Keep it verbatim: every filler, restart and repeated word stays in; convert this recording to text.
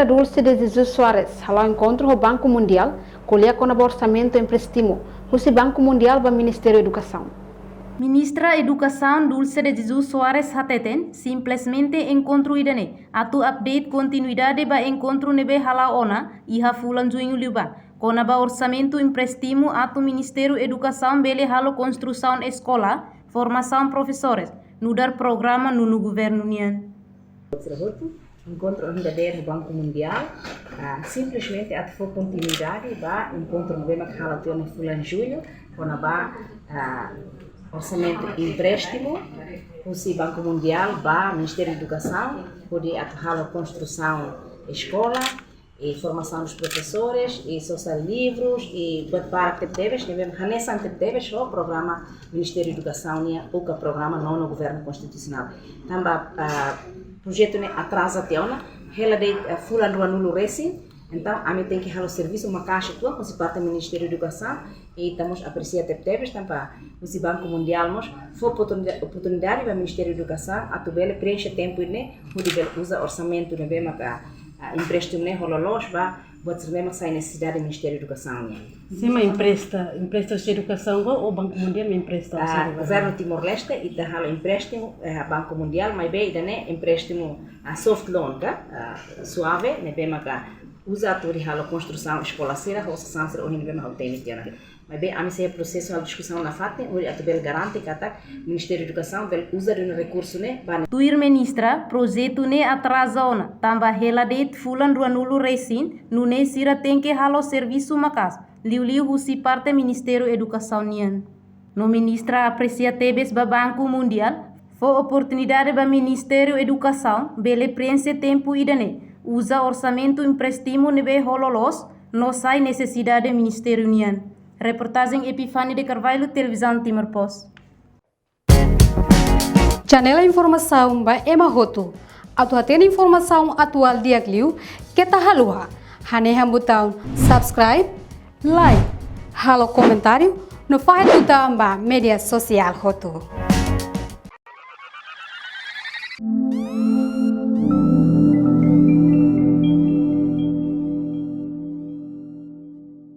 Dulce de Jesus Soares hala'o enkontru ho Banku Mundiál, ko'alia kona-ba orsamentu empréstimu husi Banku Mundiál ba Ministériu Edukasaun. Ministra Edukasaun Dulce de Jesus Soares hateten, simplesmente enkontru ida-ne'e atu update kontinuidade ba enkontru ne'ebé hala'o ona iha fulan Juñu liubá, kona-ba orsamentu empréstimu atu Ministériu Edukasaun bele halo konstrusaun eskola, formasaun profesores, nu'udar programa nonu governu nian. Enkontru ohin dadeer ho Banku Mundiál, ah, simplesmente atu fó kontinuidade ba enkontru ne'ebé mak halo tiha ona fulan Jullu, kona-ba, ah, orsamentu empréstimu husi Banku Mundiál ba Ministériu Edukasaun, hodi atu halo konstrusaun eskola, e formasaun dos profesores, e sosa livrus, e buat barak tebetebes, ne'ebé hanesan tebetebes ho programa Ministériu Edukasaun nian, ou ka programa nonu governu konstitusionál. Tanba, ah, projetu ne'e atraza tiha ona, hela de'it, ah, fulan ruanulu resin, entaun ami tenke halo servisu maka'as uitoan husi parte Ministériu Edukasaun, i ita mós apresia tebetebes, tanba husi Banku Mundiál mós fó oportunida-, oportunidade ba Ministériu Edukasaun atu bele preenxe tempu ne'e, hodi bele uza orsamentu ne'ebé maka, ah, empréstimu ne'e ho loloos ba buat sira ne'ebé mak sai nesesidade Ministériu Edukasaun nian. Sé mak empresta, empresta husi edukasaun ka, ou Banku Mundiál mak empresta husi, ah, governu? Governu Timor-Leste, ita halo empréstimu, eh, Banku Mundiál, maibé ida-ne'e empréstimu, ah, soft loan ka, ah, suave, ne'ebé maka uza atu hodi halo konstrusaun eskola sira, ho sasán sira ohin ne'ebé mak ha'u temi tiha ona. Maibé ami sei prosesu halo diskusaun nafatin, hodi atu bele garante katak Ministériu Edukasaun bele uza duni rekursu ne'e ba ne'e. Tuir ministra, projetu ne'e atraza ona, tanba hela de'it fulan ruanulu resin, nune'e sira tenke halo servisu maka'as, liuliu husi parte Ministériu Edukasaun nian. No ministra apresia tebes ba Banku Mundiál fó oportunidade ba Ministériu Edukasaun bele preenxe tempu ida-ne'e, uza orsamentu empréstimu ne'ebé ho loloos, no sai nesesidade ministériu nian. Reportajen Epifani de Carvalho, Televizaun Timor Post. Janela informasaun ba ema hotu. Atu hatene informasaun atuál di'ak liu, keta haluha hanehan butaun subscribe, like, halo komentáriu, no fahe tutan ba média sosiál hotu.